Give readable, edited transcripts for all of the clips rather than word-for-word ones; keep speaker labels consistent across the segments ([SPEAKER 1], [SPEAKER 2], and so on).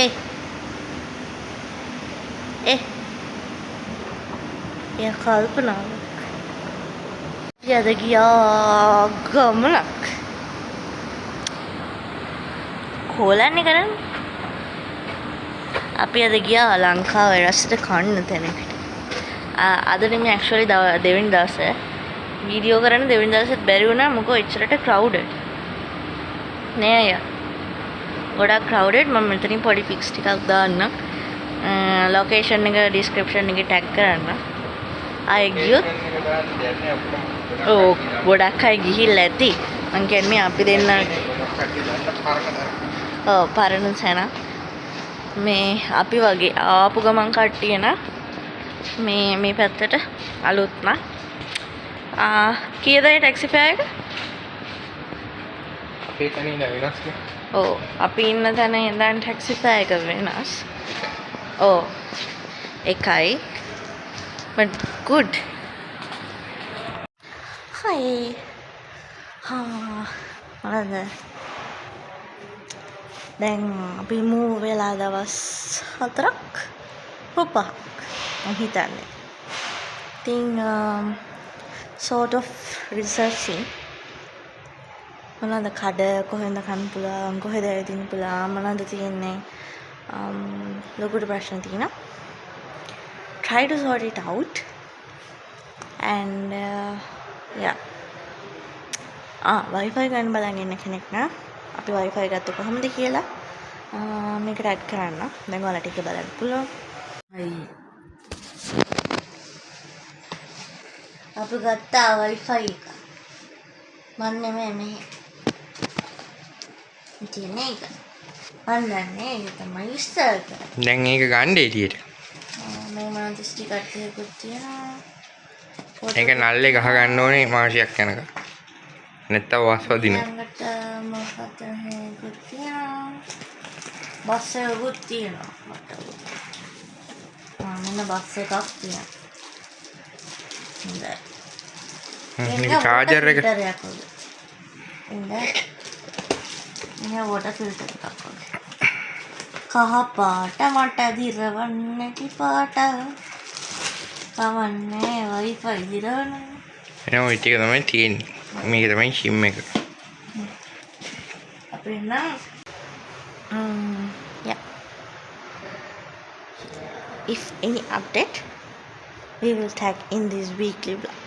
[SPEAKER 1] ඒ ඒ එයා කල්පනාවක්. අපි අද ගියා ගමනක්. කෝලන්නේ කරන්නේ. අපි අද ගියා ලංකාවේ රසට කන්න තැනකට. අද නෙමෙයි ඇක්චුઅලි දෙවෙනි දවසේ. වීඩියෝ කරන්න දෙවෙනි දවසෙත් බැරි වුණා, මොකෝ එච්චරට ක්‍රවුඩඩ්. නෑ අයියා. ගොඩක් ක්‍රවුඩඩ්. මම මෙතනින් පොඩි පික්ස් ටිකක් දාන්නම්. ලොකේෂන් එක ඩිස්ක්‍රිප්ෂන් එකේ ටැග් කරන්න. ආයෙ ගියොත් ඔව් ගොඩක් අය ගිහිල්ලා ඇති. මං කියන්නේ අපි දෙන්න ඔව් පරණ තැන. මේ අපි වගේ ආපු ගමන් කට්ටිය නම් මේ පැත්තට අලුත් නම්. කීයද ඒ ටැක්සි ෆෙයාර් එක?
[SPEAKER 2] අපේ තැන ඉඳන් වෙනස් නේ.
[SPEAKER 1] ඔව් අපි ඉන්න තැන ඉඳන් ටැක්සි ෆෙයාර් එක වෙනස්. ඔව් එකයි. But good. Hi. හා මොනවද? දැන් අපි මූව් වෙලා දවස් 4ක් හෝ 5ක් මං හිතන්නේ. ඉතින් sort of researching මොනවද කඩ කොහෙන්ද කන්න පුළුවන් කොහෙද ඇවිදින්න පුළුවන් මොනවද තියෙන්නේ ලොකුට ප්‍රශ්න තියෙනවා. Try to sort it out and yeah. Wi-Fi ගන්න බලන් ඉන්න කෙනෙක් නම් අපි Wi-Fi ගත්තේ කොහොමද කියලා මේකට ඇඩ් කරන්න. දැන් ඔයාලට ඒක බලන්න පුළුවන්. හරි. අපි ගත්තා Wi-Fi එක. මන් නෙමෙයි මෙහෙ. තියෙන එක. මන් දන්නේ ඒක තමයි ඉස්සර කරන්නේ.
[SPEAKER 2] දැන් ඒක ගන්න එළියට.
[SPEAKER 1] මේ මොනවද ස්ටිකර් ටිකකුත් තියෙනවා.
[SPEAKER 2] ඒක නල්ලේ ගහ ගන්න ඕනේ මාසයක් යනකම්. නැත්තම් වස් වදිනවා.
[SPEAKER 1] ළඟට මොකක්ද හේකුත් තියෙනවා. බස් එකකුත් තියෙනවා. මට. මෙන්න බස් එකක් තියෙනවා. හොඳයි.
[SPEAKER 2] මේක චාර්ජර් එක.
[SPEAKER 1] එන්න. මෙන්න වෝටර් ෆිල්ටර් එකක් වගේ. කහ පාට මට දිරවන්න නැති පාට. කවන්නේ Wi-Fi දිරවන.
[SPEAKER 2] එහෙනම් ඔය ටික තමයි තියෙන්නේ. මේක තමයි සිම් එක.
[SPEAKER 1] අපේ නම් yeah. If any update, we will tag in this weekly vlog.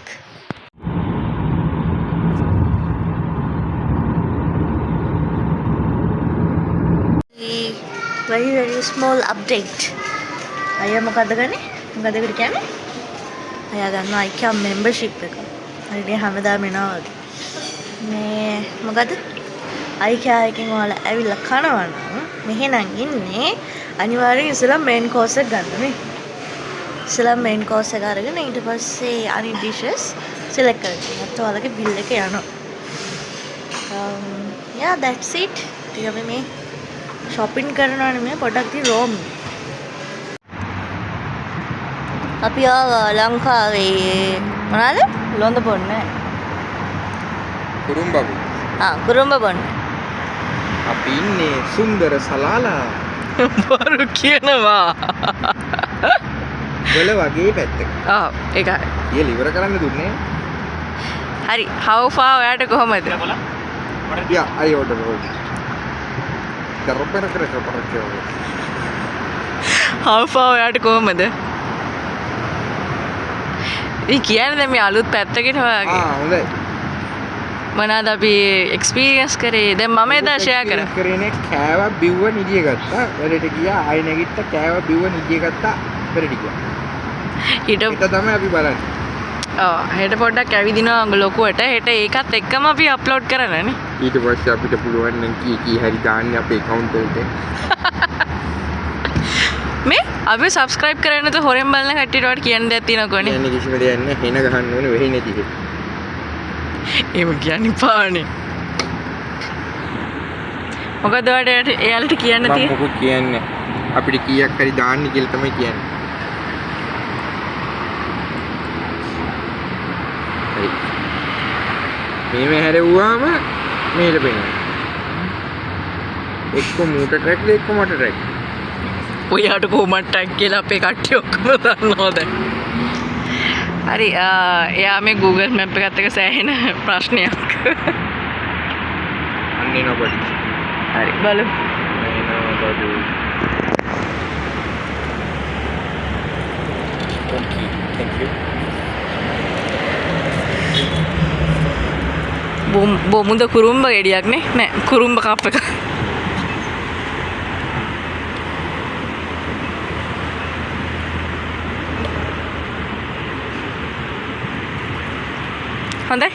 [SPEAKER 1] Very very small update. අයියා මොකද්ද ගන්නේ? මොකද්ද ඒකට කියන්නේ? අයියා ගන්නවා IKEA membership එක. හරියට හැමදාම එනවා වගේ. මේ මොකද්ද? IKEA එකෙන් ඔයාලා ඇවිල්ලා කනවා නම් මෙහෙනම් ඉන්නේ අනිවාර්යෙන් ඉස්සෙල්ලා මේන් කෝස් එක ගන්න නේ. ඉස්සෙල්ලා මේන් කෝස් එක අරගෙන ඊට පස්සේ අනිත් ඩිෂස් සිලෙක්ට් කරගන්න. නැත්නම් ඔයාලගේ බිල් එක යනවා. Yeah that's it. ඉතින් අපි මේ shopping කරනවා නෙමෙයි පොඩක් ඉතින් රෝම්. අපි ආවා ලංකාවේ මොනවාද? ලොඳ බොන්න.
[SPEAKER 2] කුරුම්බ බොන්න.
[SPEAKER 1] කුරුම්බ බොන්න.
[SPEAKER 2] අපි ඉන්නේ සුන්දර සලාලා.
[SPEAKER 3] බොරු කියනවා.
[SPEAKER 2] වල වගේ පැත්තක.
[SPEAKER 3] ඔව් ඒකයි.
[SPEAKER 2] කියලා ඉවර කරන්න දුන්නේ.
[SPEAKER 3] හරි how far ඔයාට කොහමද?
[SPEAKER 2] Yeah, I order order. කරපර කර කර කර.
[SPEAKER 3] How far ඔයාට කොහමද? ඉතින් කියන්නේ දැන් මේ අලුත් පැත්තකට වගේ.
[SPEAKER 2] හොඳයි.
[SPEAKER 3] මොනවාද අපි එක්ස්පීරියන්ස් කරේ? දැන් මම එදා ෂෙයා කරා.
[SPEAKER 2] කරේ නේ කෑවා බිව්ව නිදිය ගත්තා. වැඩට ගියා ආයෙ නැගිට්ටා කෑවා බිව්ව නිදිය ගත්තා වැඩට ගියා.
[SPEAKER 3] ඊට
[SPEAKER 2] හෙට තමයි අපි බලන්නේ.
[SPEAKER 3] ඔව් හෙට පොඩ්ඩක් ඇවිදිනවා ලොකුවට. හෙට ඒකත් එක්කම අපි අප්ලෝඩ් කරනනේ.
[SPEAKER 2] ඊට පස්සේ අපිට පුළුවන් නම් කී කී හරි දාන්න අපේ ඇකවුන්ට් වලට.
[SPEAKER 3] මේ අපි සබ්ස්ක්‍රයිබ් කරන්නේ නැතුව හොරෙන් බලන කට්ටියට ඔයාලට කියන්න දෙයක් තියෙනවා කොනේ.
[SPEAKER 2] කියන්නේ කිසිම දෙයක් නෑ. හෙන ගහන්න ඕනේ වෙහි නැති එක.
[SPEAKER 3] එහෙම කියන්න එපානේ. මොකද ඔයාලට එයාලට කියන්න
[SPEAKER 2] මම
[SPEAKER 3] තියෙන්නේ?
[SPEAKER 2] මොකුත් කියන්නේ අපිට කීයක් හරි දාන්න කියලා තමයි කියන්නේ. හරි. මේව හැරෙව්වාම මේල පෙන්වනවා. එක්ක මූට ට්‍රැක්ද එක්ක මට ට්‍රැක්.
[SPEAKER 3] ඔයාට කොහොමද ටැග් කියලා අපේ කට්ටිය ඔක්කොම දන්නවා දැන්. හරි, එයා මේ Google Map එකත් එක්ක සෑහෙන ප්‍රශ්නයක්.
[SPEAKER 2] අන්න එනවා පොඩි.
[SPEAKER 3] හරි බලමු.
[SPEAKER 2] එනවා බඩු. Okay, thank you.
[SPEAKER 3] බොමුද කුරුම්බ ගෙඩියක් නේ? නෑ, කුරුම්බ කප් එක. හොඳයි.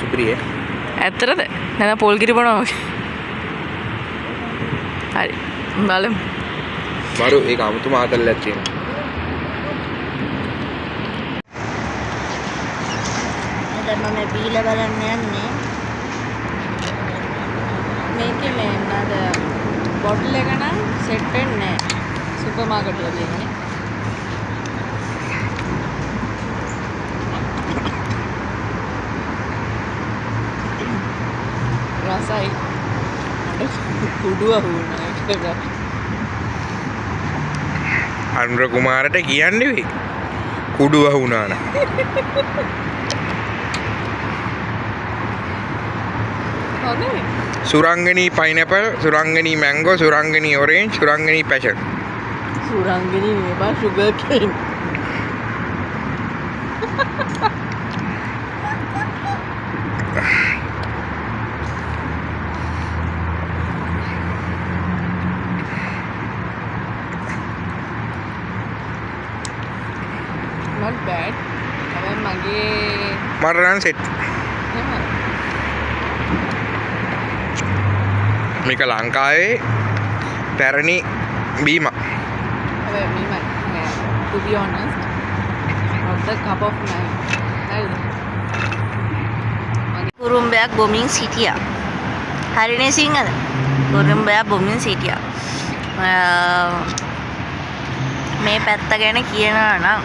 [SPEAKER 2] සුපිරිය.
[SPEAKER 3] ඇත්තටද? නැත්නම් පොල් කිරි බොනවා වගේ. හරි. බලමු.
[SPEAKER 2] බරු ඒක අමුතුම ආතල්ලයක් තියෙනවා.
[SPEAKER 1] දැන් මම මේ බීලා බලන්න යන්නේ.
[SPEAKER 3] මේකේ මේ මොනවාද බොටල් එක නම් සෙට් වෙන්නේ නෑ. සුපර් මාකට් වල තියෙන්නේ. රසයි. මට කුඩුව වුණා ඒක.
[SPEAKER 2] අනුර කුමාරට කියන්නේ වෙයි. කුඩුව වුණා නම්.
[SPEAKER 3] හොඳයි.
[SPEAKER 2] Surangani pineapple, Surangani mango, Surangani orange, Surangani passion.
[SPEAKER 3] Surangani නේ බා sugar cane. Not bad. හැබැයි මගේ
[SPEAKER 2] මට නම් සෙට්.
[SPEAKER 3] එහෙම
[SPEAKER 2] මේක ලංකාවේ පැරණි බීම.
[SPEAKER 3] හැබැයි මෙහෙමයි. To be honest, not the cup of mine. හරිද?
[SPEAKER 1] කුරුම්බයක් බොමින් සිටියා. හරිනේ සිංහල. කුරුම්බයක් බොමින් සිටියා. මේ පැත්ත ගැන කියනවා නම්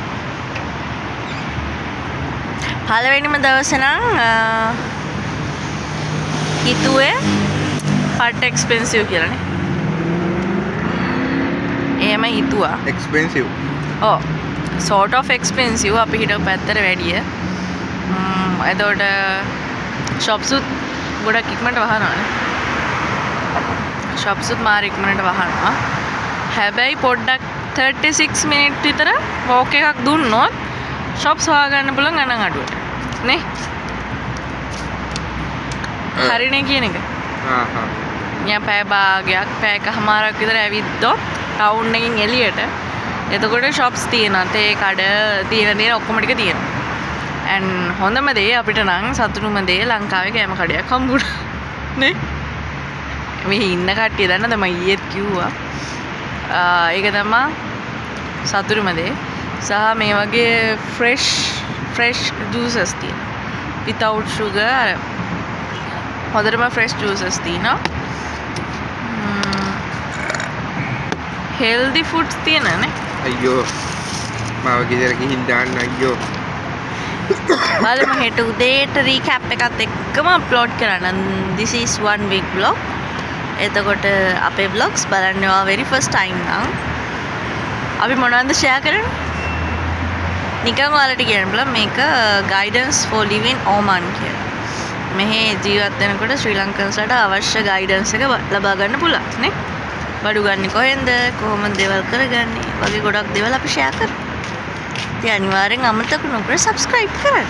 [SPEAKER 1] පළවෙනිම දවස නම් හිතුවේ
[SPEAKER 3] පට් එක්ස්පෙන්සිව් කියලානේ. එහෙම හිතුවා.
[SPEAKER 2] එක්ස්පෙන්සිව්.
[SPEAKER 3] ඔව්. සෝට් ඔෆ් එක්ස්පෙන්සිව් අපි හිටපු පැත්තට වැඩිය. එතකොට ෂොප්ස් උත් ගොඩක් ඉක්මනට වහනවානේ. ෂොප්ස් උත් මාර ඉක්මනට වහනවා. හැබැයි පොඩ්ඩක් 36 මිනිට් විතර වෝක් එකක් දුන්නොත් ෂොප්ස් හොයාගන්න පුළුවන් ගණන් අඩුවට. නේ? හරිනේ කියන එක.
[SPEAKER 2] ආහා.
[SPEAKER 3] නිකන් පැය භාගයක් පැය එකහමාරක් විතර ඇවිද්දොත් ටවුන් එකෙන් එළියට එතකොට ෂොප්ස් තියෙනවා. තේ කඩ තියෙන තියෙන ඔක්කොම ටික තියෙනවා. ඇන් හොඳම දේ අපිට නම් සතුටුම දේ ලංකාවේ කෑම කඩයක් හම්බුණා. නේ? මෙහි ඉන්න කට්ටිය දන්නවද මම ඊයේත් කිව්වා. ඒක තමයි සතුටුම දේ. සහ මේ වගේ ෆ්‍රෙෂ් ජූසස් තියෙනවා. විතවුට් ෂුගර් අර හොඳටම ෆ්‍රෙෂ් ජූසස් තියෙනවා. හෙල්දි ෆුඩ්ස් තියෙනනේ.
[SPEAKER 2] අයියෝ මාව ගෙදර ගිහින් දාන්න අයියෝ.
[SPEAKER 1] බලමු හෙට උදේට රීකැප් එකත් එක්කම අප්ලෝඩ් කරන්න. This is one week vlog. එතකොට අපේ vlogs බලන්න ඔයා very first time නම් අපි මොනවද ෂෙයා කරන්නේ? නිකන් ඔයාලට කියන්න පුළුවන් මේක guidance for living Oman කියලා. මෙහි ජීවත් වෙනකොට ශ්‍රී ලංකන්ස්ලට අවශ්‍ය ගයිඩන්ස් එක ලබා ගන්න පුළුවන් නේ. බඩු ගන්නේ කොහෙන්ද, කොහොමද දේවල් කරගන්නේ වගේ ගොඩක් දේවල් අපි ෂෙයා කරනවා. ඉතින් අනිවාර්යෙන් අමතක නොකර සබ්ස්ක්‍රයිබ් කරන්න.